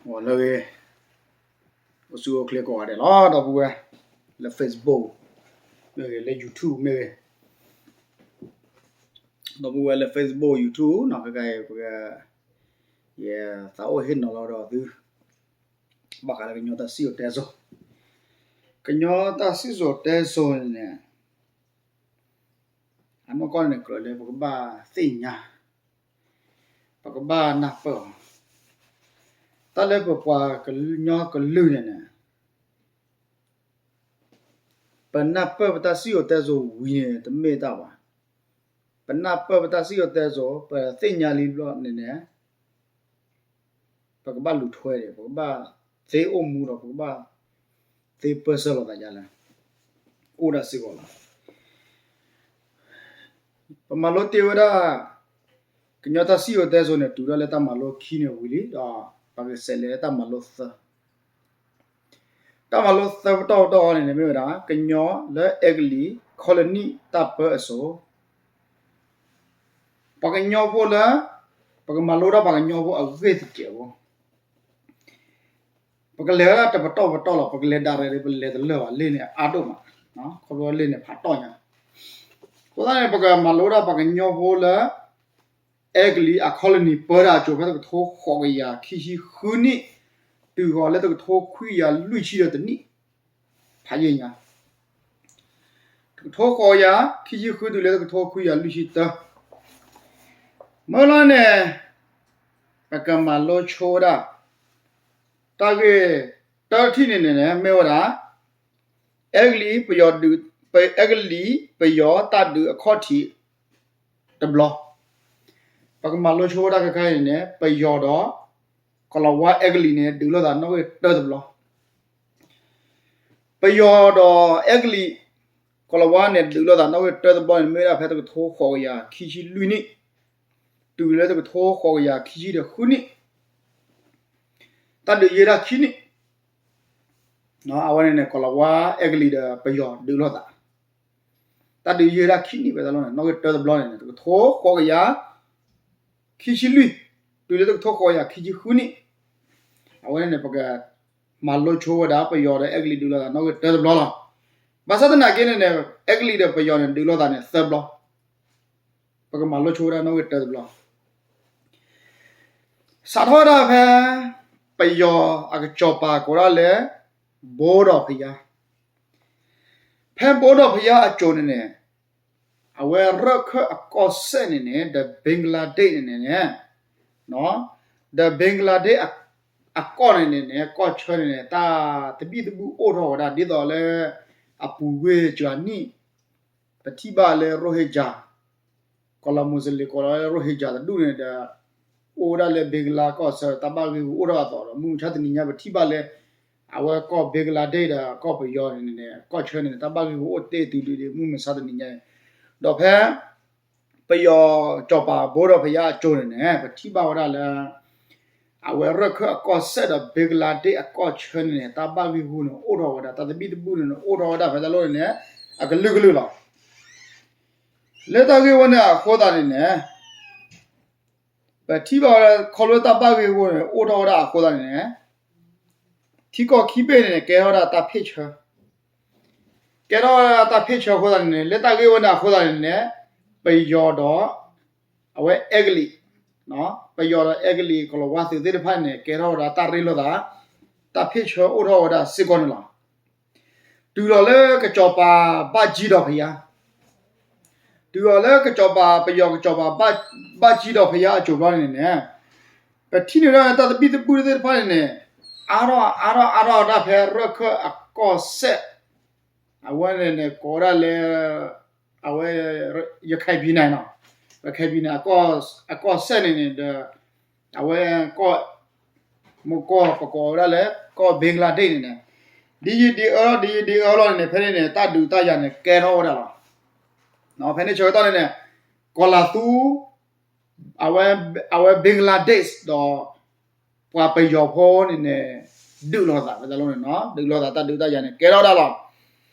ဂီၤလၢအဂ့ၤ, အိၣ်ဆူၣ်အိၣ်ချ့ကိးဂၤဒဲးလီၤ ဒီပုၢ်ဝဲၢ်, လၢ Facebook မ့ၢ်ဂ့ၤ လၢ YouTube မ့ၢ်ဂ့ၤ, ဒီပုၢ်ဝဲၢ်လၢ Facebook YouTube နီၤ ခဲခါအံၤ ပက ယသးအိၣ်ဟ့ၣ်နီၤလီၤဒီးသု ဘၣ်ဃးလၢကညီတၢ်စံၣ်စိၤတဲစိၤ, ကညီတၢ်စံၣ်စိၤတဲစိၤန့ၣ်န့ၣ် အနီၢ်ကီၢ်န့ၣ်န့ၣ် ကြၢးလၢပကဘၣ်သ့ၣ်ညါ, ပကဘၣ်နၢ်ပၢၢ်အီၤ, တၢ်လၢပပှၤကညီကလုာ်န့ၣ်န့ၣ် ပနၢ်ပၢၢ်ပတၢ်စံၣ်စိၤတဲစိၤဝံၤန့ၣ် တမ့ၢ်တၢ်ဘၣ်. ပနၢ်ပၢၢ်ပတၢ်စံၣ်စိၤတဲစိၤ ပသ့ၣ်ညါလံဘျီန့ၣ်န့ၣ် ပကဘၣ်လူၤထွဲဒီး ပကဘၣ်သ့အိၣ်မူဒီး ပကဘၣ်သ့ပၢၢ်ဆၢလီၤသးယါလၢ အိၣ်ဒၣ်စ့ၢ်ကီးလီၤ. ပမၤလိတ့ၢ်ဝဲဒၣ် ကညီတၢ်စံၣ်စိၤတဲစိၤန့ၣ် တုၤဒၣ်လၢတၢ်မၤလိခံန့ၣ်ဝံၤလံ ဒီးပကဆဲးလဲၤတၢ်မၤလိသၢ တၢ်မၤလိသၢပတီၢ်ပတီၢ်အံၤန့ၣ်န့ၣ် မ့ၢ်ဝဲဒၣ် ကညီလၢအဲကလံး colony တၢ်ပၢအစိၤ, ပှၤကညီဖိလၢ ပကမၤလိဒၣ်ပှၤကညီဖိအဂ့ၢ်သကဲးဖိ ပကလဲၤဝဲဒၣ်တပတီၢ်ပတီၢ်လီၤ. ပကလဲၤဒၣ်ရဲၣ်ဒီး ပလဲၤတလၢာ်ဘၣ် လ့ၣ်န့ၣ်အါဒိၣ်မး, ခီဖျိလ့ၣ်န့ၣ်ဖးတီၢ်ညါ, အဃိသတးန့ၣ် ပကမၤလိဒၣ်ပှၤကညီဖိလၢ အဲကလံးအ colony ပၢတၢ်အစိၤဖဲတကထိဃိးကယၤခံဆံဃုနံၣ် တုၤဃီၤလၢတကထိခွံကယၤလွံၢ်ဆံဒီးတနံၣ်, ဖးယံာ်ညါ, တကထိဃိးကယၤခံဆံဃုတုၤလၢတကထိခွံကယၤလွံၢ်ဆံတၢ, မ့ၢ်လီၤန့ၣ် ပကမၤလိဆိဝဲဒၣ် တၢ်ဂ့ၢ်တၢထံၣ်န့ၣ်န့ၣ် မ့ၢ်ဝဲဒၣ် အဲကလံးပယီၤဒုး, အဲကလံးပယီၤတၢ်ဒုးအခီၣ်ထံးတဘျီ, ပကမၤလိဆိဝဲဒၣ်ခဲခါအံၤန့ၣ် ပယီၤဒီး ကီၤလၤဝါအဲကလံးန့ၣ် ဒုးလိာ်သးနီၣ်ဂံၢ်တၢတဘျီ, ပယီၤဒီးအဲကလံး ကီၤလၤဝါန့ၣ် ဒုးလိာ်သးနီၣ်ဂံၢ်တၢတဘျီန့ၣ် မ့ၢ်ဒၣ်ဖဲတကထိဃိးကယၤခံဆံလွံၢ်နံၣ် တုၤလၢတကထိဃိးကယၤခံဆံဒီးဃုနံၣ်, တၢ်ဒုးယဲၢ်ဒၣ်ခံနံၣ်, အဝဲန့ၣ်န့ၣ် ကီၤလၤဝါအဲကလံးဒီးပယီၤဒုးလိာ်သး, တၢ်ဒုးယဲၢ်ဒၣ်ခံနံၣ်ဝဲတၢ်လီၢ်န့ၣ် နီၣ်ဂံၢ်တၢတဘျီန့ၣ်န့ၣ် တကထိဃိးကယၤခံဆံလွံၢ် တုၤလၢတကထိဃိးကယၤခံဆံဃုနံၣ်, အဝဲန့ၣ်န့ၣ် ပကမၤလိဆိဝဲဒၣ် ပယီၤဒီးအဲကလံးဒုးလိာ်သးနီၣ်ဂံၢ်တၢတဘျီလီၤ. ဘၣ်ဆၣ်သနာ်က့န့ၣ်န့ၣ် အဲကလံးဒီးပယီၤန့ၣ် ဒုးလိာ်သးန့ၣ်သၢဘျီ, ပကမၤလိဆိဝဲဒၣ်နီၣ်ဂံၢ်တၢတဘျီ စးထီၣ်ဝဲဒၣ်ဖဲ ပယီၤအကစီၤပၤကိးဒၣ်လၢ ဘိဒီးဖယါ, ဖဲဘိဒီးဖယါအစိၤန့ၣ်န့ၣ် အဝဲရၢၢ်ခၢၣ်အကီၢ်စဲၣ်န့ၣ်န့ၣ် ဒီး Bangladesh န့ၣ်န့ၣ် ဒီး Bangladesh အကီၢ်န့ၣ်န့ၣ်န့ၣ် ကီၢ်ဆၢန့ၣ်န့ၣ် တၢ်သဘံၣ်သဘုၣ်အိၣ်ထီၣ်ဝဲဒၣ် ဒ်သိးလၢ အပူၤကွံာ်စှၤနံၣ် ပထံၣ်ဘၣ်လၢ Rohingya ကီၢ်လၤ Muslim ကိးလီၤ Rohingya တဒူၣ်န့ၣ်ဒီး အိၣ်ဝဲဒၣ်လၢ Bangla ကီၢ်ဆၢ တၢ်ဘၣ်ဂ့ၢ်ဂူၤအိၣ်ထီၣ်အသိးဒီး မုၢ်မဆါတနံၤညါ ပထံၣ်ဘၣ်လၢ အဝဲကီၢ် Bangladesh ဒီးကီၢ်ပယီၤန့ၣ်န့ၣ် ကီၢ်ဆၢန့ၣ်န့ၣ် တၢ်ဘၣ်ဂ့ၢ်ဂူၤအိၣ်တ့ၢ်တုၤဒ်မုၢ်မဆါတနံၤညါအံၤ, ဒီးဖဲ ပယီၤစီၤပၤဘိဒီးဖယါအစိၤန့ၣ်န့ၣ် ပထံၣ်ဘၣ်ဝဲဒၣ်လၢ အဝဲရၢၢ်ခၢၣ်အကီၢ်စဲၣ်ဒီး Bangladesh အကီၢ်ဆၢန့ၣ်န့ၣ် တၢ်ဘၣ်ဂ့ၢ်ဂူၤန့ၣ် အိၣ်ထီၣ်ဝဲဒၣ် တၢ်သဘံၣ်သဘုၣ်န့ၣ်န့ၣ် အိၣ်ထီၣ်ဝဲဒၣ်ဖဲတၢ်လီၢ်န့ၣ်န့ၣ် အကလုာ်ကလုာ်လီၤ. လၢတၢ်ဂ့ၢ်ဝဲန့ၣ်အဃိသတးန့ၣ်န့ၣ် ပထံၣ်ဘၣ်ဝဲဒၣ်ခီဖျိတၢ်ဘၣ်ဂ့ၢ်ဂူၤန့ၣ် အိၣ်ထီၣ်ဝဲဒၣ်အဃိသတးန့ၣ်န့ၣ် ထံကီၢ်ခံဘ့ၣ်န့ၣ်န့ၣ် ကဲထီၣ်ဝဲဒၣ်တၢ်ဖ့ၣ်ဆၢ ကဲထီၣ်ဝဲဒၣ်တၢ်ဖ့ၣ်ဆၢအဃိသတးန့ၣ်န့ၣ် လၢတၢ်ဂ့ၢ်ဝဲန့ၣ်အဃိသတးန့ၣ်န့ၣ် ပယီၤဒီး အဝဲအဲကလံး ပယီၤဒီးအဲကလံး ကီၤလၤဝါသုးသ့ၣ်တဖၣ်န့ၣ် ကဲထီၣ်ဝဲဒၣ်တၢ်ရ့လိာ်သး တၢ်ဖ့ၣ်ဆၢအိၣ်ထီၣ်ဝဲဒၣ်စ့ၢ်ကီးန့ၣ်လီၤ. တုၤလီၤလၢကစီၤပၤဘၣ်ကၠံဒီးဖယါ တုၤလီၤလၢကစီၤပၤ ပယီၤကစီၤပၤဘၣ်ကၠံဒီးဖယါအစိၤဘျီန့ၣ်န့ၣ် ပထံၣ်န့ၢ်ဝဲဒၣ်တၢ်သဘံၣ်သဘုၣ်သ့ၣ်တဖၣ်န့ၣ်န့ၣ် အါထီၣ်အါထီၣ်အါထီၣ်ဝဲဒၣ်ဖဲရၢၢ်ခၢၣ်အကီၢ်စဲၣ် အဝဲန့ၣ်န့ၣ် ကိးဝဲဒၣ်လၢ အဝဲ ရခိုင်ပြည်နယ်နီၤ ရခိုင်ပြည်နယ် အကီၢ်စဲၣ်န့ၣ်န့ၣ်ဒီး အဝဲ ကီၢ် မ့ၢ်ကီၢ်ပကိးဝဲဒၣ်လၢ ကီၢ် Bangladesh န့ၣ်န့ၣ် ဒ်ယံာ်ဒ်အၢလီၤ ဒ်ယံာ်ဒ်အၢလီၤန့ၣ်န့ၣ် ဖဲန့ၣ်န့ၣ် တၢ်ဒုးတၢ်ယၤန့ၣ် ကဲထီၣ်ဝဲဒၣ်လီၤ. ဖဲန့ၣ်ဆၢကတီၢ်န့ၣ်န့ၣ် ကီၤလၤသူ အဝဲ အဝဲ Bangladesh ဒီး ပှၤပယီၤဖိန့ၣ်န့ၣ် ဒုးလိာ်သး ပတၢ်လီၢ်န့ၣ်နီၤ ဒုးလိာ်သး တၢ်ဒုးတၢ်ယၤန့ၣ် ကဲထီၣ်ဝဲဒၣ်လီၤ.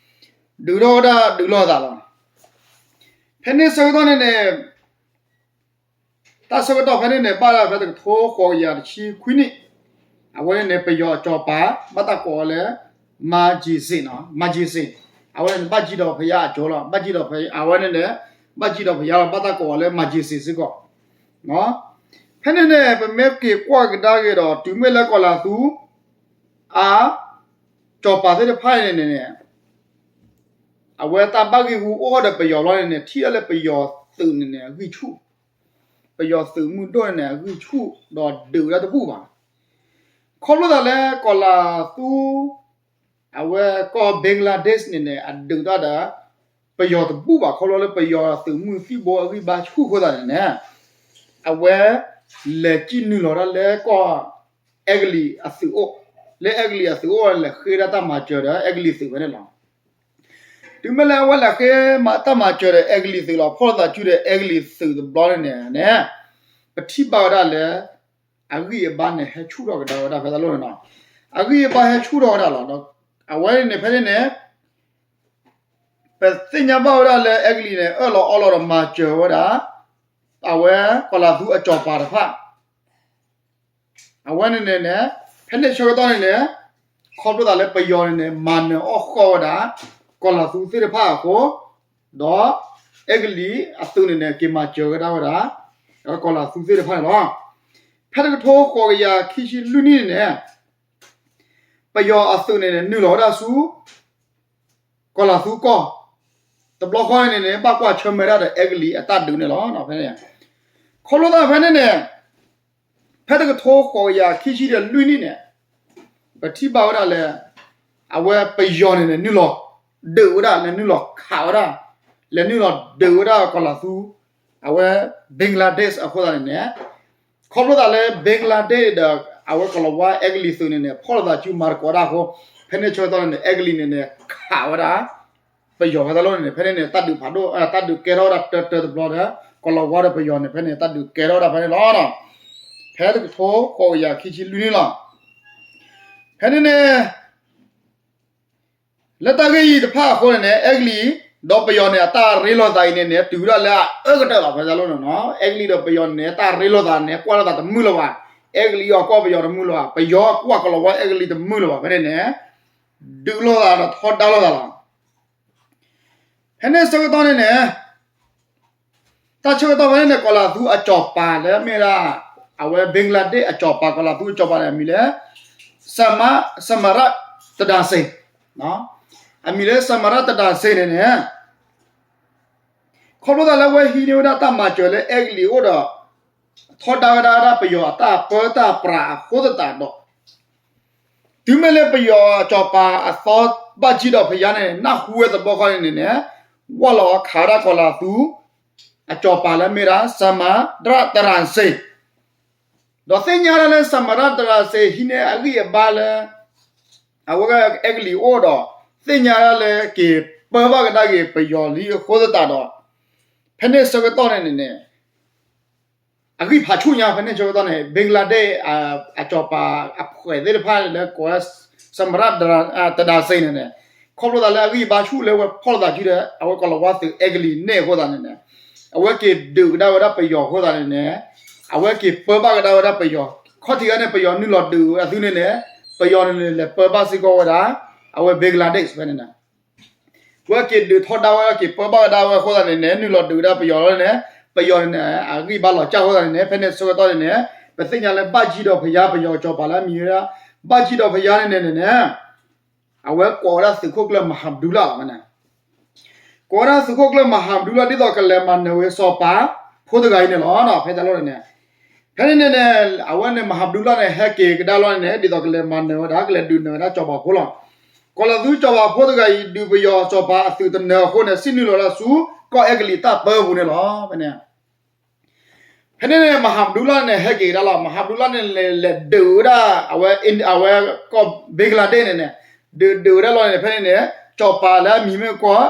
ဒုးထီၣ်ဝဲဒၣ် ဒုးလိာ်သးလီၤ. ဖဲန့ၣ်ဆၢကတီၢ်န့ၣ်န့ၣ် တၢ်ဆၢကတီၢ်ဖဲန့ၣ်န့ၣ် ဘၣ်ဒၣ်ဖဲတကထိဃိးကယၤတဆံခွံနံၣ် အဝဲန့ၣ်န့ၣ် ပယီၤအစီၤပၤ ဘၣ်တၢ်ကိးအီၤလၢ magician နီၤ, magician. အဝဲန့ၣ်န့ၣ် ဘၣ်ကၠံဒီးဖယါအစိၤလီၤ, ဘၣ်ကၠံဒီးဖယါ အဝဲန့ၣ်န့ၣ် ဘၣ်ကၠံဒီးဖယါလီၤ, ဘၣ်တၢ်ကိးအီၤလၢ magician စ့ၢ်ကီး. ဖဲန့ၣ်န့ၣ် ပမ့ၢ်က့ၤကွၢ်ကဒါက့ၤဒီး တုၤမ့ၢ်လၢကီၤလၤသူ အ စီၤပၤသ့ၣ်တဖၣ်န့ၣ်န့ၣ် အဝဲတၢ်ဘၣ်ဂံၢ်ဂူာ်အိၣ်ဒီးပယီၤလီၤန့ၣ်န့ၣ် ထံၣ်ဒၣ်လၢပယီၤသုးန့ၣ်န့ၣ် အဂံၢ်ဆူၣ်, ပယီၤသုးမုၢ်ဒိၣ်န့ၣ်န့ၣ် အဂံၢ်ဆူၣ်ဒီးဒုးဝဲဒၣ်တဘူၣ်ဘၣ်. ခီဖျိသးလၢကီၤလၤသူ အဝဲကီၢ် Bangladesh န့ၣ်န့ၣ် အဒုးတၢ်ဒီး ပယီၤတဘူၣ်ဘၣ် ခီဖျိလၢပယီၤသုးမုၢ်သံၣ်ဘိအဂံၢ်ဘါဆူၣ်အဃိသတးန့ၣ်န့ၣ် အဝဲလဲၤကံၣ်နုာ်လီၤဒၣ်လၢကီၢ်အဲကလံးအသုးအိၣ်, လၢအဲကလံးအသုးအိၣ်လဲၤဃ့ဒၣ်တၢ်မၤစၢၤဒီးအဲကလံးသုးဖဲန့ၣ်လီၤ. တုၤမ့ၢ်လၢအဝဲလဲၤဃ့တၢ်မၤစၢၤဒီးအဲကလံးသုးလီၤ ဖီၣ်လိာ်သးစုဒီးအဲကလံးသုးတဘျီန့ၣ်န့ၣ် ပထံၣ်ဘၣ်ဝဲဒၣ်လၢ အဂံၢ်အဘါန့ၣ် ဟဲဆူၣ်ထီၣ်ကဒါဝဲဒၣ်ဖဲတၢ်လီၢ်န့ၣ်လီၤ. အဂံၢ်အဘါဟဲဆူၣ်ထီၣ်ဝဲဒၣ်လီၤ. အဝဲန့ၣ်န့ၣ် ဖဲန့ၣ်န့ၣ် ပသ့ၣ်ညါဘၣ်ဝဲဒၣ်လၢအဲကလံးန့ၣ် အၢၣ်လီၤအီလီၤဒီးမၤစၢၤဝဲဒၣ် အဝဲကီၤလၤသူအစီၤပၤတဖၣ် အဝဲန့ၣ်န့ၣ်န့ၣ် ဖဲန့ၣ်ဆၢကတီၢ်န့ၣ်န့ၣ် ခီဖျိသးလၢပယီၤန့ၣ်န့ၣ် မၤနၢၤအီၣ်ဃီၣ်ဝဲဒၣ် ကီၤလၤသူသ့ၣ်တဖၣ်အဃိ ဒီးအဲကလံးအသုးန့ၣ်န့ၣ် က့ၤမၤစၢၤကဒါဝဲဒၣ် ကီၤလၤသူသ့ၣ်တဖၣ်န့ၣ်လီၤ. ဖဲတကထိဃိးကယၤခံဆံလွံၢ်နံၣ်န့ၣ်န့ၣ် ပယီၤအသုးန့ၣ်န့ၣ် နုာ်လီၤဝဲဒၣ်ဆူ ကီၤလၤသူကီၢ် တဘျီဃီန့ၣ်န့ၣ် ဘၣ်ကွၢ်ဆၢၣ်မဲာ်ဒၣ်ဒီးအဲကလံးအတၢ်ဒုးန့ၣ်လီၤ. ဖဲန့ၣ် ခီဖျိသးဖဲန့ၣ်န့ၣ် ဖဲတကထိဃိးကယၤခံဆံဒီးလွံၢ်နံၣ်န့ၣ် ပထံၣ်ဘၣ်ဝဲဒၣ်လၢ အဝဲပယီၤန့ၣ်န့ၣ် နုာ်လီၤဒုးဝဲဒၣ် လဲၤနုာ်လီၤခးဝဲဒၣ် လဲၤနုာ်လီၤဒုးဝဲဒၣ်ကီၤလၤသူ အဝဲ Bangladesh အဃိသတးန့ၣ်န့ၣ် ခီဖျိသးလၢ Bangladesh ဒီး အဝဲကီၤလၤဝါအဲကလံးသုးန့ၣ်န့ၣ် ဖီၣ်လိာ်သးစုမၤသကိးတၢ်အဃိ ဖဲန့ၣ်ဆၢကတီၢ်န့ၣ်န့ၣ် အဲကလံးန့ၣ်န့ၣ် ခးဝဲဒၣ် ပယီၤဖဲတၢ်လီၢ်န့ၣ်န့ၣ် ဖဲန့ၣ်န့ၣ် တၢ်ဒုးဖးဒိၣ် တၢ်ဒုးကဲထီၣ်ဝဲဒၣ်တၢတၢတဘျီဒီး ကီၤလၤဝါဒီးပယီၤန့ၣ် ဖဲန့ၣ် တၢ်ဒုးကဲထီၣ်ဝဲဒၣ်ဖဲန့ၣ်လီၤ. ဖဲတကထိဃိးကယၤခံဆံလွံၢ်နံၣ်လီၤ. ဖဲန့ၣ်န့ၣ် လၢတၢ်ဂ့ၢ်အံၤတဖၣ်အဃိန့ၣ်န့ၣ် အဲကလံး ဒီးပယီၤန့ၣ် အတၢ်ရ့လိာ်သးအံၤန့ၣ်န့ၣ် တုၤဝဲဒၣ်လၢအအၢကတၢၢ်လီၤ ဖဲတၢ်လီၢ်န့ၣ်လီၤ. အဲကလံးဒီးပယီၤန့ၣ် တၢ်ရ့လိာ်သးန့ၣ် ကွၢ်လိာ်သးတမုာ်လၢၤဘၣ်. အဲကလံးအီၤကွၢ်ပယီၤတမုာ်လၢၤဘၣ်. ပယီၤကွၢ်ကီၤလၤဝါအဲကလံးတမုာ်လၢၤဘၣ်. ဖဲန့ၣ်န့ၣ် ဒုးလိာ်သးဒီးထီဒါလိာ်သးလီၤ. ဖဲန့ၣ်ဆၢကတီၢ်န့ၣ်န့ၣ် တၢ်ဆၢကတီၢ်ဖဲန့ၣ်န့ၣ် ကီၤလၤသူအစီၤပၤလၢမ့ၢ်ဒၣ် အဝဲ Bangladesh အစီၤပၤ ကီၤလၤသူအစီၤပၤန့ၣ် အမံၤလၢ Samrat Tadarshan အမံၤလၢ Samrat Tadarshan န့ၣ်န့ၣ် ခီဖျိသးလၢအဝဲဟံးန့ၢ်ဝဲဒၣ်တၢ်မၤစၢၤလၢအဲကလံးအအိၣ်ဒီး ထီဒါဝဲဒၣ်ပယီၤအတၢ်ပၢတၢ်ပြးအဃိသတးဒီး တုၤမ့ၢ်လၢပယီၤအစီၤပၤအသီဘၣ်ကၠံဒီးဖယါန့ၣ် နၢ်ဟူဝဲတဘျီဃီန့ၣ်န့ၣ် ဝၢ်လီၤခးဝဲဒၣ်ကီၤလၤသူ အစီၤပၤလၢမ့ၢ်ဒၣ် Samrat Tadarshan ဒီးသ့ၣ်ညါဒၣ်လၢ Samrat Tadarshan ဟံးန့ၢ်အဂံၢ်အဘါလၢ အဝဲအဲကလံးအအိၣ်ဒီး သ့ၣ်ညါဒၣ်လၢက့ၤပၢဘၣ်ကဒါက့ၤပယီၤလံအဃိသတးဒီး ဖဲန့ၣ်ဆၢကတီၢ်န့ၣ်န့ၣ်န့ၣ် အဂံၢ်ဖးဆူၣ်ညါ ဖဲန့ၣ်ဆၢကတီၢ်န့ၣ် Bangladesh အစီၤပၤအဖှဲးသ့ၣ်တဖၣ်လၢကိးဝဲ Samrat Tadarshan န့ၣ်န့ၣ် ခီဖျိသးလၢအဂံၢ်ဘါဆူၣ်လၢအဝဲဖီၣ်လိာ်သးစုဒီး အဝဲကီၤလၤဝါသုးအဲကလံးန့ၣ်အဃိသတးန့ၣ်န့ၣ် အဝဲက့ၤဒုးကဒါဝဲဒၣ်ပယီၤအဃိသတးန့ၣ်န့ၣ် အဝဲက့ၤပၢဘၣ်ကဒါဝဲဒၣ်ပယီၤ ခီၣ်ထံးဂၤန့ၣ် ပယီၤနုာ်လီၤဒုးအသုန့ၣ်န့ၣ် ပယီၤန့ၣ်န့ၣ် လဲၤပၢဘၣ်စ့ၢ်ကီးဝဲဒၣ် အဝဲ Bangladesh ဖဲန့ၣ်န့ၣ် ဝဲက့ၤဒုးထီဒါဝဲဒၣ်က့ၤပၢဘၣ်ကဒါဝဲအဃိသတးန့ၣ်န့ၣ် နုာ်လီၤဒုးဝဲဒၣ်ပယီၤလီၤန့ၣ် ပယီၤန့ၣ်န့ၣ် အဂံၢ်ဘါလီၤကၢ်အဃိသတးန့ၣ်န့ၣ် ဖဲန့ၣ်ဆၢကတီၢ်န့ၣ်န့ၣ် ပသ့ၣ်ညါလၢဘၣ်ကၠံဒီးဖယါ ပယီၤစီၤပၤလၢအမံၤဝဲဒၣ် ဘၣ်ကၠံဒီးဖယါန့ၣ်န့ၣ်န့ၣ် အဝဲကိးဝဲဒၣ်သုးခိၣ်ကျၢၢ် Mahamudullah လီၤန့ၣ် ကိးဝဲဒၣ်သုးခိၣ်ကျၢၢ် Mahamudullah ဒ်သိးကလဲၤမၤနၢၤဝဲစီၤပၤဖိတဂၤအံၤန့ၣ်လီၤ. ဖဲတၢ်လီၢ်န့ၣ်န့ၣ် ဖဲန့ၣ်န့ၣ်န့ၣ် အဝဲန့ၣ် Mahamudullah န့ၣ် ဟဲက့ၤကဒါလီၤန့ၣ်န့ၣ် ဒ်သိးကလဲၤမၤနၢၤဝဲဒၣ် ကလဲၤဒုးနၢၤဝဲဒၣ်စီၤပၤဖိလီၤ. ကီၤလၤသူစီၤပၤဖိတဂၤအံၤ ဒုးပယီၤစီၤပၤအသုးတနၢၤအဃိန့ၣ် စံၣ်နုာ်လီၤဝဲဒၣ်ဆူ ကီၢ်အဲကလံးတၢ်ပၢပူၤန့ၣ်လီၤ. ဖဲန့ၣ် ဖဲန့ၣ်န့ၣ် Mahamudullah န့ၣ် ဟဲက့ၤကဒါလီၤ. Mahamudullah န့ၣ် လဲၤဒုးဝဲဒၣ် အဝဲ အဝဲကီၢ် Bangladesh န့ၣ်န့ၣ် ဒုးဒုးဝဲဒၣ်လီၤန့ၣ် ဖဲန့ၣ်န့ၣ် စီၤပၤလၢအမံၤမ့ၢ်ကွၢ်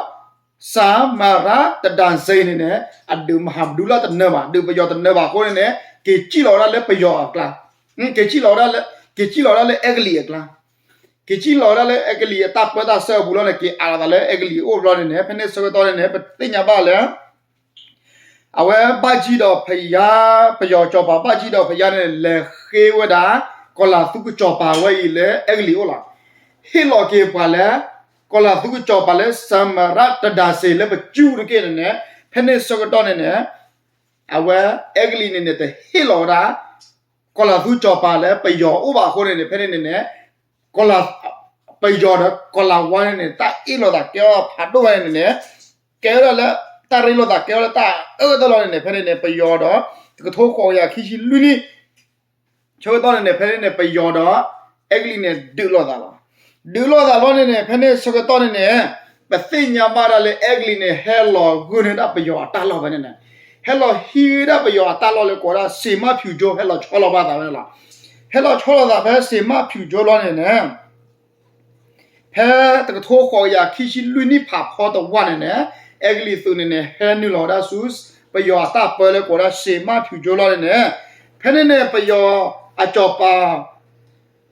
Samrat Tadarshan န့ၣ်န့ၣ် အဒုး Mahamudullah တနၢၤဘၣ် ဒုးပယီၤတနၢၤဘၣ်အဃိန့ၣ်န့ၣ် က့ၤစံၣ်လီၤဝဲဒၣ်လၢပယီၤအကျါ က့ၤစံၣ်လီၤဝဲဒၣ်လၢ က့ၤစံၣ်လီၤဝဲဒၣ်လၢအဲကလံးအကျါ က့ၤစံၣ်လီၤဝဲဒၣ်လၢအဲကလံးအတၢ်ပၢတၢ်ဆှၢအပူၤလီၤန့ၣ် က့ၤအးလီၤသးလၢအဲကလံးအအိၣ်ဘျီန့ၣ်န့ၣ် ဖဲန့ၣ်ဆၢကတီၢ်န့ၣ်န့ၣ် ပသ့ၣ်ညါဘၣ်လၢ အဝဲဘၣ်ကၠံဒီးဖယါ ပယီၤစီၤပၤဘၣ်ကၠံဒီးဖယါန့ၣ် လဲၤဃ့ဝဲဒၣ် ကီၤလၤသူကစီၤပၤဝဲအံၤလၢအဲကလံးအိၣ်လီၤ. ဟ့ၣ်လီၤက့ၤပှၤလၢ ကီၤလၤသူကစီၤပၤလၢ စၤမရးတဒၤစ့ၤလၢပကူတက့ၢ်န့ၣ်န့ၣ် ဖဲန့ၣ်ဆၢကတီၢ်န့ၣ်န့ၣ် အဝဲအဲကလံးန့ၣ်န့ၣ် တဟ့ၣ်လီၤဝဲဒၣ် ကီၤလၤသူကစီၤပၤလၢပယီၤအိၣ်ဘၣ်အဃိန့ၣ်န့ၣ် ဖဲန့ၣ်န့ၣ်န့ၣ် ပယီၤဒီးကီၤလၤဝါန့ၣ်န့ၣ် တၢ်အ့ၣ်လိာ်သးကဲထီၣ်ဖးဒိၣ်ဝဲန့ၣ်န့ၣ် ကဲဝဲဒၣ်လၢ တၢ်ရ့လိာ်သးကဲထီၣ်လၢတၢ်အၢၣ်သၢလီၤန့ၣ်န့ၣ် ဖဲန့ၣ်န့ၣ် ပယီၤဒီး တကထိဃိးကယၤခံဆံလွံၢ်နံၣ် ဆၢကတီၢ်န့ၣ်န့ၣ် ဖဲန့ၣ်န့ၣ် ပယီၤဒီး အဲကလံးန့ၣ် ဒုးလိာ်သးလီၤ. ဒုးလိာ်သးလီၤန့ၣ်န့ၣ် ဖဲန့ၣ်ဆၢကတီၢ်န့ၣ်န့ၣ် ပသ့ၣ်ညါဘၣ်ဒၣ်လၢအဲကလံးန့ၣ် ဟဲလီၤဂုာ်န့ၢ်ဒၣ်ပယီၤအတၢ်လီၢ်ဖဲန့ၣ်န့ၣ် ဟဲလီၤဟံးဒၣ်ပယီၤအတၢ်လီၢ်လၢကိးဝဲဒၣ် စ့ၤမၣ်ဖၠူၤကၠိ ဟဲလီၤဆီလီၤဘၣ်သးဝဲန့ၣ်လီၤ. ဟဲလီၤဆီလီၤသးဖဲစ့ၤမၣ်ဖၠူၤကၠိလီၤန့ၣ်န့ၣ် ဖဲတကထိဃိးကယၤခံဆံလွံၢ်နံၣ်ဖးဖီတဝၢ်န့ၣ်န့ၣ် အဲကလံးသုးန့ၣ်န့ၣ် ဟဲနုာ်လီၤဝဲဒၣ်ဆူ ပယီၤအတၢ်ပၢလၢကိးဝဲဒၣ် စ့ၤမၣ်ဖၠူၤကၠိလီၤန့ၣ်န့ၣ် ဖဲန့ၣ်န့ၣ် ပယီၤအစီၤပၤ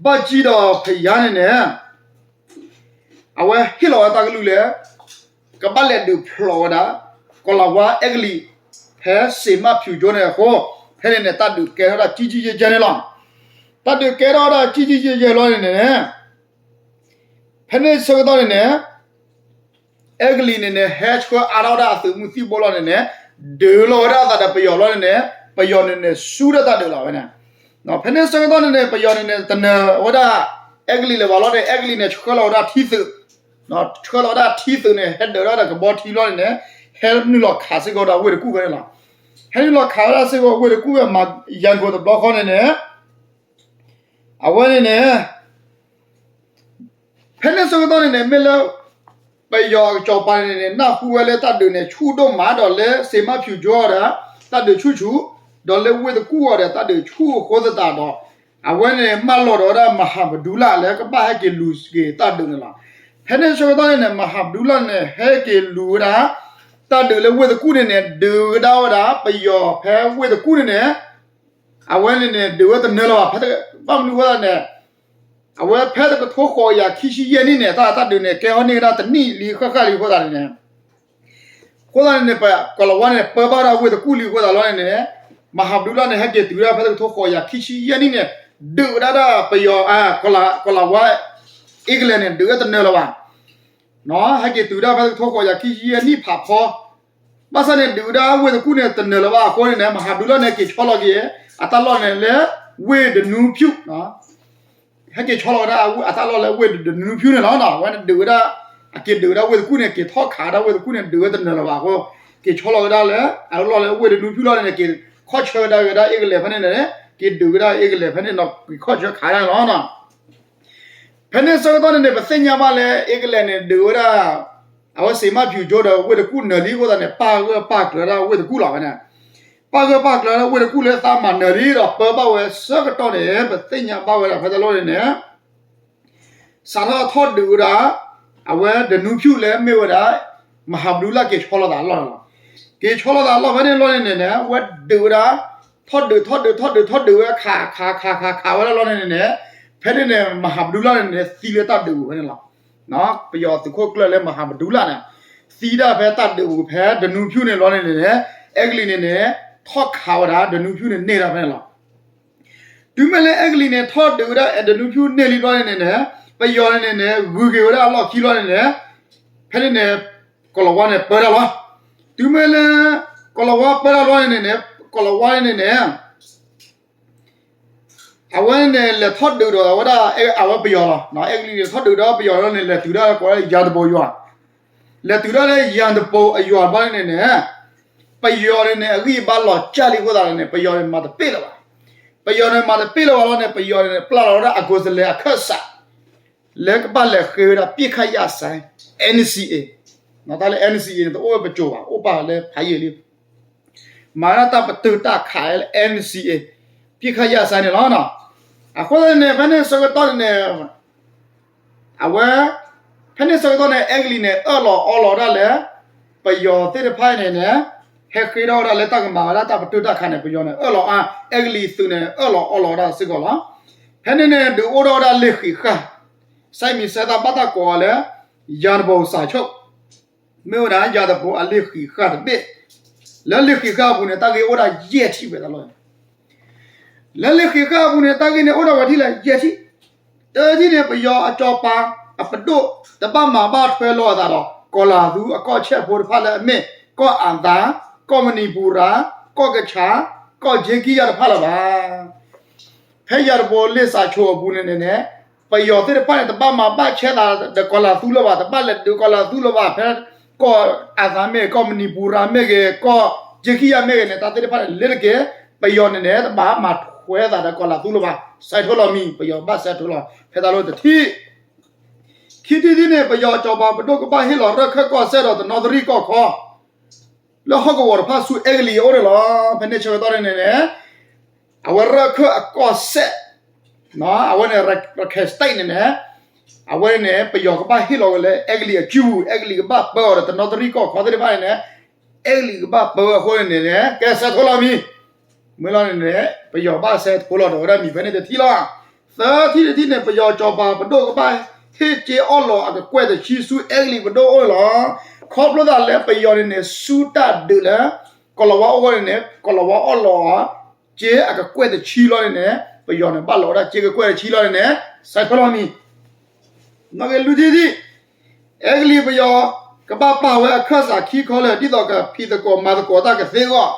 ဘၣ်ကံဒီးဖယါန့ၣ်န့ၣ် အဝဲဟ့ၣ်လီၤဝဲတၢ်ကလုၢ်လၢ ကဘၣ်လဲၤဒုးဖျိးဝဲဒၣ် ကီၤလၤဝါအဲကလံး ဖဲစ့ၤမၣ်ဖၠူၤကၠိန့ၣ်အဃိ ဖဲန့ၣ်န့ၣ် တၢ်ဒုးကဲထီၣ်ဒၣ်ကံကံယဲၢ်ယဲၢ်န့ၣ်လီၤ. တၢ်ဒုးကဲထီၣ်ဒၣ်ကံကံယဲၢ်ယဲၢ်လီၤန့ၣ်န့ၣ် ဖဲန့ၣ်ဆၢကတီၢ်န့ၣ်န့ၣ် အဲကလံးန့ၣ်န့ၣ် ဟဲဆှၢအါထီၣ်ဝဲဒၣ်အသုးမုၢ်သံၣ်ဘိလီၤန့ၣ်န့ၣ် ဒုးလိာ်ဝဲဒၣ်အသးဒီးပယီၤလီၤန့ၣ်န့ၣ် ပယီၤန့ၣ်န့ၣ် ဆူၣ်ထီၣ်တၢ်ဒုးလီၤဝဲန့ၣ်. ဖဲန့ၣ်ဆၢကတီၢ်န့ၣ်န့ၣ် ပယီၤန့ၣ်န့ၣ် တနၢၤဝဲဒၣ် အဲကလံးလၢၤဘၣ်လီၤန့ၣ် အဲကလံးန့ၣ် ဆှၢလီၤဝဲဒၣ်ထံသုး ဆှၢလီၤဝဲဒၣ်ထံသုးန့ၣ် ဟဲဒုးဒၣ်ဒီးကဘီထံလီၤန့ၣ်န့ၣ် ဟဲနုာ်လီၤခးစ့ၢ်ကီးဒီးဝ့ၢ်တကူၣ်ဖဲန့ၣ်လီၤ. ဟဲနုာ်လီၤခးဝဲဒၣ်စ့ၢ်ကီးဝ့ၢ်တကူၣ်ဖဲမၤယၤကိာ်တဘျီဃီန့ၣ်န့ၣ် အဝဲန့ၣ်န့ၣ် ဖဲန့ၣ်ဆၢကတီၢ်န့ၣ်န့ၣ် မ့ၢ်လၢ ပယီၤအစီၤပၤန့ၣ်န့ၣ် နၢ်ဟူဝဲလၢတၢ်ဒုးန့ၣ် ဆူၣ်ဒိၣ်မးဒီးလၢစ့ၤမၣ်ဖၠူၤကၠိအီၤဒီး တၢ်ဒုးဆူၣ်ဆူၣ်, ဒီးလၢဝ့ၢ်တကူၣ်အီၤဒီး တၢ်ဒုးဆူၣ်အဃိသတးဒီး အဝဲန့ၣ်မၢလီၤဒီးဝဲဒၣ်မၤဟးပဒူလၢ်လၢကဘၣ်ဟဲက့ၤလူၤက့ၤတၢ်ဒုးန့ၣ်လီၤ. ဖဲန့ၣ်ဆၢကတီၢ်န့ၣ်န့ၣ် မၤဟးပဒူလၢ်န့ၣ် ဟဲက့ၤလူၤဝဲဒၣ် တၢ်ဒုးလၢဝ့ၢ်တကူၣ်န့ၣ်န့ၣ် ဒုးကဒါဝဲဒၣ် ပယီၤဖဲဝ့ၢ်တကူၣ်န့ၣ်န့ၣ် အဝဲန့ၣ်န့ၣ် ဒုးဝဲတနၢၤလၢၤဘၣ် ဖဲ ဘၣ်မနုၤအဃိသတးန့ၣ် အဝဲဖဲတကထိဃိးကယၤခံဆံယဲၢ်နံၣ်န့ၣ် တၢ်တၢ်ဒုးန့ၣ် ကဲထီၣ်န့ၢ်ဝဲဒၣ်တနံၣ်လံဃၣ်ဃၣ်လံအဃိသတးန့ၣ်န့ၣ် အဃိသတးန့ၣ်န့ၣ် ပကီၤလၤဝါန့ၣ် ပၢဘၣ်ဝဲဒၣ်ဝ့ၢ်တကူၣ်လံအဃိသတးလီၤန့ၣ်န့ၣ် မၤဟးပဒူလၢ်န့ၣ် ဟဲက့ၤတုၤဝဲဒၣ်ဖဲတကထိဃိးကယၤခံဆံယဲၢ်နံၣ်န့ၣ် ဒုးဝဲဒၣ်ဒီးပယီၤ ကီၤလၤဝါ အ့ကလဲးန့ၣ် ဒုးဝဲတနၢၤလၢၤဘၣ် ဟဲက့ၤတုၤဝဲဒၣ်ဖဲတကထိဃိးကယၤခံဆံယဲၢ်နံၣ်ဖးဖီ ဘၣ်ဆၣ်န့ၣ်ဒုးဝဲဒၣ်ဝ့ၢ်တကူၣ်န့ၣ် တနၢၤလၢၤဘၣ်အဃိန့ၣ်န့ၣ် မၤဟးပဒူလၢ်န့ၣ် က့ၤဆီလီၤက့ၤ အတၢ်လီၢ်န့ၣ်လၢ ဝ့ၢ်တနူဖၠူၣ် ဟဲက့ၤဆီလီၤဝဲဒၣ်အတၢ်လီၢ်လၢဝ့ၢ်တနူဖၠူၣ်န့ၣ်လီၤ. အဝဲန့ၣ်ဒုးဝဲဒၣ် အက့ၤဒုးဝဲဒၣ်ဝ့ၢ်တကူၣ်န့ၣ် က့ၤထီၣ်ခးဝဲဒၣ်ဝ့ၢ်တကူၣ်န့ၣ် ဒုးဝဲတနၢၤလၢၤဘၣ်အဃိ က့ၤဆီလီၤဝဲဒၣ်လၢ အတၢ်လီၢ်လၢဝ့ၢ်တနူဖၠူၣ်လီၤန့ၣ် က့ၤခီၣ်ဆၢဝဲဒၣ်အ့ကလဲးဖဲန့ၣ်န့ၣ် က့ၤဒုးဝဲဒၣ်အ့ကလဲးဖဲန့ၣ်နီၤ က့ၤခီၣ်ဆၢခးဒၣ်န့ၣ်လီၤ. ဖဲန့ၣ်ဆၢကတီၢ်န့ၣ်န့ၣ် ပသ့ၣ်ညါဘၣ်လၢ အ့ကလဲးန့ၣ် ဒုးဝဲဒၣ် အဝဲစ့ၤမၣ်ဖၠူၤကၠိဒီးဝ့ၢ်တကူၣ်နၢၤလံအဃိသတးန့ၣ် ပာ်ဂၢၢ်ပာ်ကျၢၤဒၣ်ဝ့ၢ်တကူၣ်လီၤဝဲန့ၣ်. ပာ်ဂၢၢ်ပာ်ကျၢၤဒၣ်ဝ့ၢ်တကူၣ်လၢသးမၤနၢၤလံဒီးပၢဘၣ်ဝဲဆၢကတီၢ်န့ၣ် ပသ့ၣ်ညါဘၣ်ဝဲဒၣ်ဖဲတၢ်လီၢ်န့ၣ်န့ၣ် စးထီၣ်ထီၣ်ဒုးဝဲဒၣ် အဝဲတနူဖၠူၣ်လၢမ့ၢ်ဝဲဒၣ် မၤဟးပဒူလၢ်က့ၤဆီလီၤသးအလီၢ်န့ၣ်လီၤ. က့ၤဆီလီၤသးအလီၢ်ဖဲန့ၣ်လီၤန့ၣ်န့ၣ် အဝဲဒုးဝဲဒၣ် ထီၣ်ဒုးထီၣ်ဒုးထီၣ်ဒုးထီၣ်ဒုးဝဲ ခးခးခးခးဝဲဒၣ်လီၤန့ၣ်န့ၣ် ဖဲန့ၣ်န့ၣ် မၤဟးပဒူလၢ်န့ၣ်န့ၣ် သံလၢတၢ်ဒုးပူၤဖဲန့ၣ်လီၤ. ပယီၤသုးခိၣ်ကျၢၢ်လၢမၤဟးပဒူလၢ်န့ၣ် သံဒၣ်ဖဲတၢ်ဒုးပူၤဖဲတနူဖၠူၣ်န့ၣ်လီၤန့ၣ်န့ၣ် အဲကလံးန့ၣ်န့ၣ် ထီၣ်ခးဝဲဒၣ်တနူဖၠူၣ်န့ၣ်န့ၢ်ဒၣ်ဖဲန့ၣ်လီၤ. တုၤမ့ၢ်လၢအဲကလံးန့ၣ် ထီၣ်ဒုးဝဲဒၣ်တနူဖၠူၣ်န့ၢ်လံဘျီန့ၣ်န့ၣ် ပယီၤန့ၣ်န့ၣ် ဂုၤက့ၤဝဲဒၣ်အလီၢ်ခံလီၤန့ၣ်န့ၣ် ဖဲန့ၣ်န့ၣ် ကီၤလၤဝါန့ၣ်ပၢတၢ်လီၤ. တုၤမ့ၢ်လၢ ကီၤလၤဝါပၢတၢ်လီၤန့ၣ်န့ၣ် ကီၤလၤဝါန့ၣ်န့ၣ် အဝဲန့ၣ်န့ၣ် လဲၤထီၣ်ဒုးဒီးဝဲဒၣ် အဝဲပယီၤလီၤ. အဲကလံးန့ၣ်ထီၣ်ဒုးဒီးပယီၤလီၤန့ၣ် လဲၤတုၤဒၣ်ကိးဝဲဒၣ်ယၤတပူၤယွၤ လဲၤတုၤဒၣ်လၢယၤတပူၤအယွၤဘျီန့ၣ်န့ၣ် ပယီၤန့ၣ်န့ၣ် အဂံၢ်အဘါလီၤကၢ်လံအဃိသတးန့ၣ် ပယီၤန့ၣ်မၤတပ့ၢ်လၢၤဘၣ်. ပယီၤန့ၣ်မၤတပ့ၢ်လၢၤဘၣ်လီၤန့ၣ် ပယီၤန့ၣ် ပျၢ်လီၤဝဲဒၣ်အကိုယ်စားလှယ်အခၢၣ်စး လၢကဘၣ်လဲၤဃ့ဝဲဒၣ် အပစ်ခတ်ရပ်စဲ NCA တၢ်လၢ NCA န့ၣ် တအိၣ်ဝဲပစိၤဘၣ် အိၣ်ပာ်လၢဖးယံာ်လံ မၤဒၣ်တၢ်ပတုာ်တၢ်ခးလၢ NCA အပစ်ခတ်ရပ်စဲန့ၣ်လီၤ. အဃိသတးန့ၣ် ဖဲန့ၣ်ဆၢကတီၢ်န့ၣ် အဝဲ ဖဲန့ၣ်ဆၢကတီၢ်န့ၣ် အဲကလံးန့ၣ် အၢၣ်လီၤအီလီၤဒၣ်လၢ ပယီၤသ့ၣ်တဖၣ်န့ၣ်န့ၣ် ဟဲဃ့ထီၣ်ဝဲဒၣ်လၢတၢ်ကမၤဝဲဒၣ်တၢ်ပတုာ်တၢ်ခးန့ၣ် ပယီၤန့ၣ် အၢၣ်လီၤအါ အဲကလံးသုးန့ၣ် အၢၣ်လီၤအီလီၤဒၣ်စ့ၢ်ကီးလီၤ. ဖဲန့ၣ်န့ၣ် ဒုးအိၣ်ထီၣ်ဝဲဒၣ်လ့ၢ်ဃံးဃာ် စဲးမံၤစဲးသးဘၣ်တၢ်ကိးအီၤလၢ ယၤတပူၤစးဆိၣ် မ့ၢ်ဝဲဒၣ်ယၤတပူၤအလ့ၢ်ဃံးဃာ်တဘ့ၣ် လၢလ့ၢ်ဃံးဃာ်အပူၤန့ၣ် တၢ်ဂ့ၢ်အိၣ်ဒၣ်ယဲၢ်ထံၣ်ဝဲတၢ်လီၢ်န့ၣ် လၢလံာ်ဃ့းဃာ်အပူၤန့ၣ် တၢ်ဂ့ၢ်န့ၣ်အိၣ်ဒီးဝဲထံၣ်လၢယဲၢ်ထံၣ်, တထံၣ်န့ၣ် ပယီၤအစီၤပၤအပဒိၣ် တဘၣ်မၤဘၣ်ထွဲလိာ်အသးဒီး ကီၢ်လၤသူအကီၢ်ဆဲၣ်ဖိတဖၣ်လၢအမ့ၢ် ကီၢ်အၤသး, ကီၢ်မဏံပူရၤ, ကီၢ်ကဆး, ကီၢ်ကၠ့ကံယၤတဖၣ်လၢၤဘၣ်. ဖဲယၤတဘိလ့ၣ်စးဆိအပူၤန့ၣ်န့ၣ်န့ၣ် ပယီၤသ့ၣ်တဖၣ်န့ၣ် တဘၣ်မၤဘၣ်ဆဲးသးဒီးကီၢ်လၤသူလၢၤဘၣ်, တဘၣ်လဲၤဒုးကီၢ်လၤသူလၢၤဘၣ်, ဖဲကီၢ်အၤသးမ့ၢ်ဂ့ၤ, ကီၢ်မဏံပူရၤမ့ၢ်ဂ့ၤ, ကီၢ်ကၠ့ကံယၤမ့ၢ်ဂ့ၤန့ၣ် တၢ်သ့ၣ်တဖၣ်န့ၣ် လ့ၤတက့ၢ်, ပယီၤန့ၣ်န့ၣ် တဘၣ်မၤထွဲသးဒီးကီၢ်လၤသူလၢၤဘၣ်, စဲးထိလီၤမံၤ, ပယီၤဘၣ်စဲးထိလီၤ ဖဲတၢ်လီၢ်တထံၣ် ခံထံၣ်တထံၣ်န့ၣ် ပယီၤစီၤပၤပဒိၣ်ကဘၣ်ဟ့ၣ်လီၤရၢၢ်ခၢၣ်ကီၢ်စဲၣ်ဒီးတနီသရံၣ်ကီၢ်ခီ လၢဟီၣ်ကဝီၤတဖၣ်ဆူအဲကလံးအအိၣ်န့ၣ်လီၤ. ဖဲန့ၣ်ဆၢကတီၢ်န့ၣ်န့ၣ်န့ၣ် အဝဲရၢၢ်ခၢၣ်အကီၢ်စဲၣ် အဝဲန့ၣ် ရခဲၣ်စတ့းန့ၣ်န့ၣ် အဝဲန့ၣ် ပယီၤကဘၣ်ဟ့ၣ်လီၤဝဲလၢအဲကလံးအစုပူၤ, အဲကလံးကဘၣ်ပၢအီၤဒီးတနီသရံၣ်ကီၢ်ခီသ့ၣ်တဖၣ်န့ၣ်န့ၣ် အဲကလံးကဘၣ်ပၢအဃိန့ၣ်န့ၣ် ကဲစဲးထိလီၤမံၤ, မ့ၢ်လီၤန့ၣ်န့ၣ် ပယီၤဘၣ်စဲးထိလီၤဒီးဝဲဒၣ်မံၤဖဲန့ၣ်တထံၣ်လီၤ. သၢထံၣ်တထံၣ်န့ၣ် ပယီၤစီၤပၤပဒိၣ်ကဘၣ်ဟ့ၣ်စ့အီၣ်လီၤအကကွဲၢ်တဆံဆူအဲကလံးပဒိၣ်အအိၣ်န့ၣ်လီၤ. ခီဖျိသးလၢပယီၤန့ၣ်န့ၣ် ဆူတၢ်ဒုးလၢ ကီၢ်လီၤဝါအိၣ်ဃိန့ၣ်န့ၣ် ကီၢ်လီၤဝါအီၣ်လီၤ စ့အကကွဲၢ်တဆံလီၤန့ၣ်န့ၣ် ပယီၤန့ၣ်ဘၣ်လီၤဝဲဒၣ်စ့ကကွဲၢ်တဆံလီၤန့ၣ်န့ၣ် စဲးထိလီၤမံၤ နီၣ်ဂံၢ်လွံၢ်ထံၣ်တထံၣ်, အဲကလံးပယီၤ ကဘၣ်ပာ်ဝဲအခၢၣ်စးခံခီလၢာ် ဒ်သိးကဖံးသကိးမၤသကိးတၢ်ကသ့အဂီၢ်,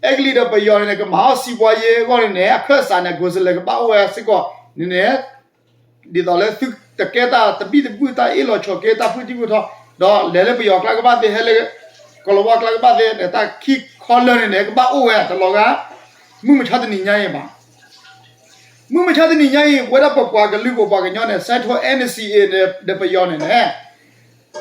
အဲကလံးဒီးပယီၤန့ၣ်န့ၣ် ကမၤအီၣ်စံးပှၤယ့အဂီၢ်န့ၣ်န့ၣ် အခၢၣ်စးန့ၣ် ကိးစလဲၣ်ကဘၣ်အိၣ်ဝဲစ့ၢ်ကီးန့ၣ်န့ၣ် ဒ်သိးလၢသုတကဲတၢ်သဘံၣ်သဘုၣ် တၢ်အ့ၣ်လိာ်ဆိးက့ တၢ်ဖုၣ်ထံၣ်ဖုၣ်ထီ ဒီးလဲၤလၢပယီၤကျါကဘၣ်သ့ ဟဲလၢ ကီၢ်လီၤဝါကျါကဘၣ်သ့န့ၣ် တၢ်ခံခီလၢာ်န့ၣ်န့ၣ် ကဘၣ်အိၣ်ဝဲတလီၤဂာ် မုၢ်မဆါတနံၤညါအံၤဘၣ် မုၢ်မဆါတနံၤညါအံၤ ပဝဲဒၣ်ပပှၤကလုာ်ပပှၤကညီန့ၣ် စဲးထိ NCA ဒီးပယီၤန့ၣ်န့ၣ်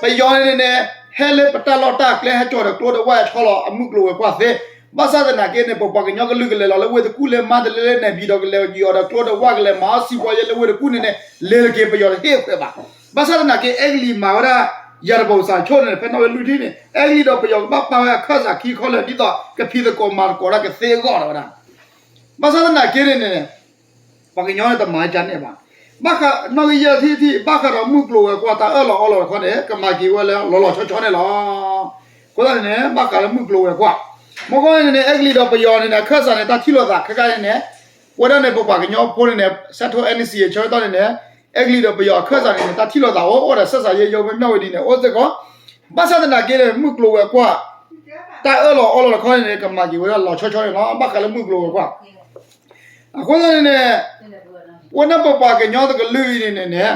ပယီၤန့ၣ်န့ၣ် ဟဲလၢပတၢ်လီၢ်တၢ်ကျဲ ဟဲကၠီၤဒီးကျိဒီးဝၣ်ဟဲဆီလီၤအမုၢ်ကျိၤဝဲၤကွာ်သ့, ဘၣ်ဆၣ်သနာ်က့န့ၣ် ပပှၤကညီကလုာ်ကလဲၤလီၤလၢဝ့ၢ်တကူၣ် လၢမါတလ့လၢနဲၣ်ပံၤဒီး ကလဲၤယီၤဒီးကျိဒီးဝၣ် ကလဲၤမၤအီၣ်စံးပှၤယ့လၢဝ့ၢ်တကူၣ်န့ၣ်န့ၣ် လဲၤတက့ၢ် ပယီၤတဟ့ၣ်အခွဲးဘၣ်. ဘၣ်ဆၣ်သနာ်က့ အဲကလံးမၤဝဲဒၣ် ယၤတဘိစးဆိၣ်န့ၣ် ဖဲနီၣ်ဂံၢ်လွံၢ်ထံၣ်န့ၣ် အဲကလံးဒီးပယီၤကဘၣ်ပာ်ဝဲအခၢၣ်စးခံခီလၢာ် ဒ်သိးကဖံးသကိးမၤသကိးတၢ်ကသ့အဂီၢ်ဒီးဝဲဒၣ် ဘၣ်ဆၣ်သနာ်က့န့ၣ်န့ၣ် ပှၤကညီန့ၣ်တမၤကန့ၣ်ဘၣ်. ဘၣ်ဃးနီၣ်ဂံၢ်ယဲၢ်ထံၣ်တထံၣ် ဘၣ်ဃးဒီးမုၢ်ကျိၤဝဲၤကွာ်တၢ်အၢၣ်လီၤအီလီၤတခီန့ၣ် ကမၤက့ၤဝဲလၢလီၤလီၤဆီဆီန့ၣ်လီၤ. အဃိသတးန့ၣ်န့ၣ် ဘၣ်ဃးလၢမုၢ်ကျိၤဝဲၤကွာ် မ့ၢ်ဃိန့ၣ်န့ၣ် အဲကလံးဒီးပယီၤန့ၣ်န့ၣ် အခၢၣ်စးန့ၣ်တၢ်ထံၣ်လိာ်သးခဲခါန့ၣ်န့ၣ် ပဝဲဒၣ်န့ၣ် ပပှၤကညီဖိန့ၣ်န့ၣ် စဲးထိ NCA ဆၢကတီၢ်န့ၣ်န့ၣ် အဲကလံးဒီးပယီၤအခၢၣ်စးန့ၣ်န့ၣ် တၢ်ထံၣ်လိာ်သးအိၣ် အိၣ်ဒီးဆက်ဆံရေးရုံး ဖဲမၠၣ်ဝတံၤန့ၣ် အိၣ်စ့ၢ်ကီး ဘၣ်ဆၣ်သနာ်က့န့ၣ် မုၢ်ကျိၤဝဲၤကွာ် တၢ်အၢၣ်လီၤအီလီၤတခီန့ၣ်န့ၣ် ကမၤက့ၤဝဲဒၣ်လီၤဆီဆီန့ၣ်လီၤ. ဘၣ်ဃးလၢမုၢ်ကျိၤဝဲၤကွာ် အဃိသတးန့ၣ်န့ၣ် ပဝဲဒၣ်ပပှၤကညီတကလုာ်အံၤန့ၣ်န့ၣ်န့ၣ်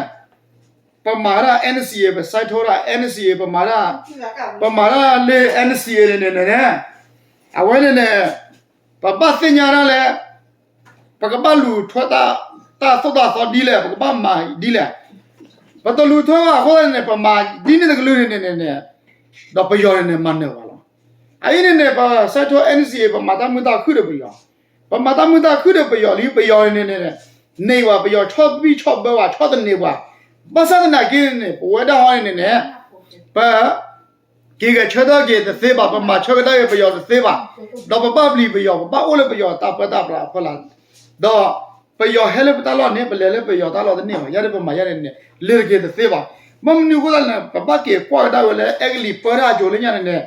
ပမၤဒၣ် NCA ပစဲးထိဒၣ် NCA ပမၤဒၣ် ပမၤဒၣ်လၢ NCA န့ၣ်န့ၣ်န့ၣ် အဝဲန့ၣ်န့ၣ် ပဘၣ်သ့ၣ်ညါဒၣ်လဲာ် ပကဘၣ်လူၤထွဲတၢ်သိၣ်တၢ်သီဒ်လဲၣ် ပကဘၣ်မၤဒ်လဲၣ် ပတလူၤထွဲဘၣ်အဃိန့ၣ်န့ၣ် ပမၤဒ်န့ၣ်တကလုာ်န့ၣ်န့ၣ်န့ၣ် ဒီးပယီၤန့ၣ်န့ၣ် မၤနၢၤပှၤလီၤ. အအံၤန့ၣ်န့ၣ် ပစဲးထိ NCA ပမၤတၢ်မုာ်တၢ်ခုၣ်ဒီးပယီၤ ပမၤတၢ်မုာ်တၢ်ခုၣ်ဒီးပယီၤလံ ပယီၤန့ၣ်န့ၣ် န့ၢ်ဘၣ်ပယီၤဆီၣ်ဘံၣ်ဆီၣ်ဘၢဘၣ် ဆီၣ်သနံးပှၤ ဘၣ်ဆၣ်သနာ်က့န့ၣ်န့ၣ် ပဝဲဒၣ်ဟီန့ၣ်န့ၣ်န့ၣ် ပ က့ၤဂဲၤဆၢထၢၣ်က့ၤတသ့ဘၣ် ပမၤဆၢကဒါက့ၤပယီၤတသ့ဘၣ် ဒီးပဘၣ်ပျံၤပယီၤ ပဘၣ်အိၣ်လၢပယီၤတၢ်ပၢတၢ်ပြးအဖီလာ် ဒီးပယီၤဟဲလၢပတၢ်လီၢ်န့ၣ် ပလဲၤလၢပယီၤတၢ်လီၢ်တန့ၢ်ဘၣ် ယၤဒ်ပမၤယၤန့ၣ်န့ၣ် လဲၤတက့ၤတသ့ဘၣ်. ဘၣ်မနုၤအဃိသတးန့ၣ် ပဘၣ်က့ၤကွၢ်ကဒါဝဲလၢအဲကလံးပၢတၢ်အစိၤလၢညါန့ၣ်န့ၣ်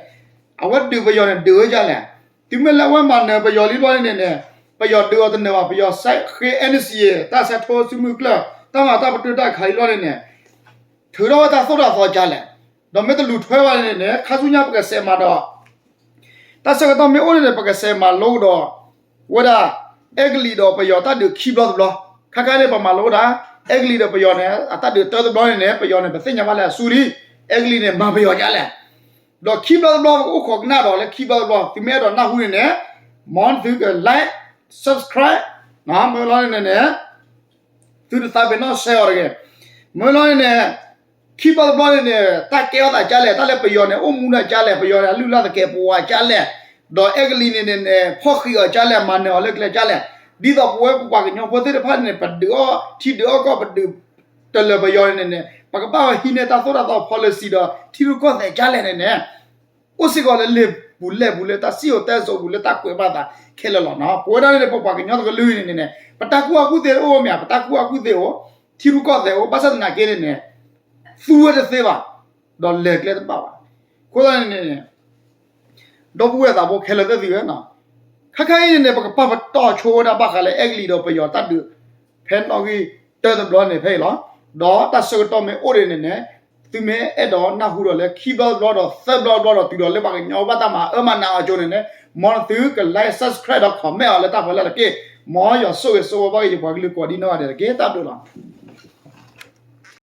အဝဲဒုးပယီၤန့ၣ် ဒုးဝဲဒ်လဲၣ်. တုၤမ့ၢ်လၢအဝဲမၤနၢၤပယီၤလံဘျီန့ၣ်န့ၣ် ပယီၤဒုးအီၤတနၢၤဘၣ် ပယီၤစဲးဃ့ NCA တၢ်ဆဲးထိစုမုၢ်ကျၢၢ် တၢ်မၤတၢ်ပတုာ်တၢ်ခးလံဘျီန့ၣ်န့ၣ် ထုးထီၣ်ဝဲတၢ်သိၣ်တၢ်သီကလဲၣ်. ဒီးမ့ၢ်တလူၤထွဲဘၣ်န့ၣ်န့ၣ် ခါဆူညါပကစဲးမၤဒီး တၢ်ဆၢကတီၢ်မ့ၢ်အိၣ်န့ၣ်န့ၣ် ပကစဲးမၤလိကဒီး ဝဲဒၣ် အဲကလံးဒီးပယီၤတၢ်ဒုးခံဘျီတဘျီ ခါခါန့ၣ် ပမၤလိဝဲဒၣ် အဲကလံးဒီးပယီၤန့ၣ် အတၢ်ဒုးတၢတဘျီန့ၣ်န့ၣ် ပယီၤန့ၣ် ပသ့ၣ်ညါဘၣ်လၢအစုလံ အဲကလံးန့ၣ် မၤပယီၤဒ်လဲၣ်. ဒီးခံဘျီတဘျီ ပကအိၣ်ခိးကနၣ်ဒီးလၢခံဘျီတဘျီ သုမ့ၢ်အဲၣ်ဒိးနၢ်ဟူန့ၣ်န့ၣ် မ်သုက like subscribe မ့ၢ်လီၤန့ၣ်န့ၣ် သုတသးပ့ၤနီၣ် share အီၤတဂ့ၤ. မ့ၢ်လီၤန့ၣ်န့ၣ် ခံဘျီတဘျီန့ၣ်န့ၣ် တၢ်ကဲထီၣ်သးကလဲၣ် တၢ်လၢပယီၤန့ၣ် အိၣ်မူဒၣ်ကလဲၣ် ပယီၤန့ၣ် အလုၢ်အလၢ်သကဲးပဝးကလဲၣ် ဒီးအဲကလံးန့ၣ်န့ၣ် ဖီၣ်ဃံးအီၤကလဲၣ် မၤနၢၤအီၤလၢကျဲကလဲၣ် ဒ်သိးပဝဲပပှၤကညီဖိသ့ၣ်တဖၣ်န့ၣ် ပဒုးအီၣ်ထံဒုးအီၣ်ကီၢ် ပဒုးတလၢာ်ပယီၤန့ၣ်န့ၣ် ပကဘၣ်ဟံးန့ၢ်တၢ်သိၣ်တၢ်သီ policy ဒီးထံရူၢ်ကီၢ်သဲးကလဲၣ်န့ၣ်န့ၣ် အိၣ်စ့ၢ်ကီးလၢလံာ်ပူၤလဲၢ်ပူၤလၢတၢ်စံၣ်စိၤတဲစိၤပူၤလၢတၢ်ကွဲးဘၣ်သးခဲလၢာ်လီၤ. ပဝဲဒၣ်န့ၣ် ပပှၤကညီတကလုာ်အံၤန့ၣ်န့ၣ် ပတၢ်ကူၣ်ဘၣ်ကူၣ်သ့အိၣ်မ့ၢ်ဧါ ပတၢ်ကူၣ်ဘၣ်ကူၣ်သ့အိၣ် ထံရူၢ်ကီၢ်သဲးအိၣ် ဘၣ်ဆၣ်သနာ်က့န့ၣ်န့ၣ် သူဝဲတသ့ဘၣ် ဒီးလဲၤကျဲတဘၣ်ဘၣ်. အဃိသတးန့ၣ်န့ၣ် ဒီပုၢ်ဝဲၢ်သးဘိခဲလၢာ်သ့ၣ်သုဧၢ, ခါခါအံၤန့ၣ်န့ၣ် ပကပာ်ပတုာ်ဆိဝဲဒၣ်ဘၣ်ဃးလၢအဲကလံးဒီးပယီၤတၢ်ဒုး ဖဲနီၣ်ဂံၢ်တၢတဘျီန့ၣ်ဖဲအံၤလီၤ. ဒီးတၢ်ဆၢကတီၢ်မ့ၢ်အိၣ်ဒံးန့ၣ်န့ၣ် သုမ့ၢ်အဲၣ်ဒိးနၢ်ဟူဒီးလၢခံဘျီတဘျီဒီးသၢဘျီတဘျီဒီး တုၤဒီးလၢပှၤကညီဘၣ်တၢ်မၤအၢမၤနးအီၤကၠိန့ၣ်န့ၣ် မ်နသုက like subscribe ဒီး comment အီၤလၢတၢ်ဖီလာ်တက့ၢ်. မ်ယွၤဆိၣ်ဂ့ၤဆိၣ်ဝါဘၣ်က့ၤယပှၤကလုာ်ကိးဒံနီၢ်ဂၤဒဲးတက့ၢ်. တၢ်ဘျုးလီၤ.